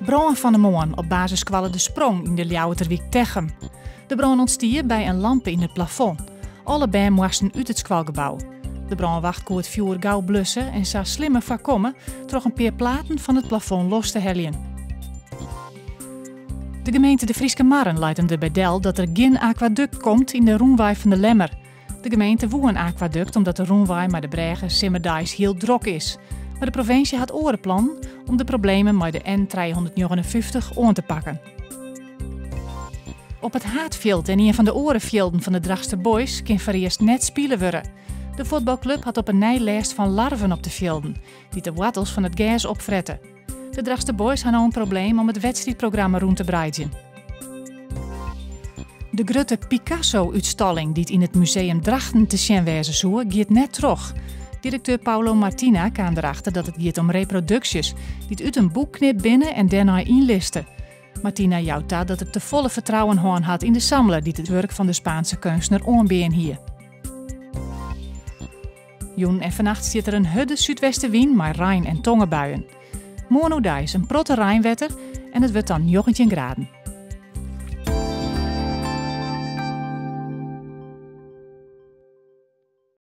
Brân fan 'e moarn op basisskoalle De Sprong yn de Ljouwerter wyk Techum. De brân ûntstie by in lampe yn it plafond. Alle bern moasten út it skoalgebou. De brânwacht koe it fjoer gau blusse en sa slimmer foarkomme troch in pear platen fan it plafond los te heljen. De gemeente De Fryske Marren leit him derby del dat der gjin akwadukt komt yn de rûnwei fan De Lemmer. De gemeente woe in akwadukt omdat de rûnwei mei de brêge simmerdeis hiel drok is. Mar de provinsje hat oare plannen om de problemen mei de N 359 oan te pakken. Op it haadfjild en ien fan de oare fjilden fan de Drachtster Boys kin foarearst net spile wurde. De fuotbalklup hat op 'e nij lêst fan larven op de fjilden, dy't de woartels fan it gers opfrette. De Drachtster Boys ha no in probleem om it wedstriidprogramma rûn te breidzjen. De grutte Picasso-útstalling dy't yn it Museum Drachten te sjen wêze soe, giet net troch. Direkteur Paolo Martina kaam derachter dat it giet om reproduksjes dy't út in boek knipt binne en dêrnei ynliste. Martina jout ta dat er tefolle fertrouwen hân hat yn de samler dy't it wurk fan de Spaanse keunstner oanbean hie. Jûn en fannacht stiet der in hurde súdwestewyn mei rein en tongerbuien. Moarn oerdeis in protte reinwetter en it wurdt dan 19 graden.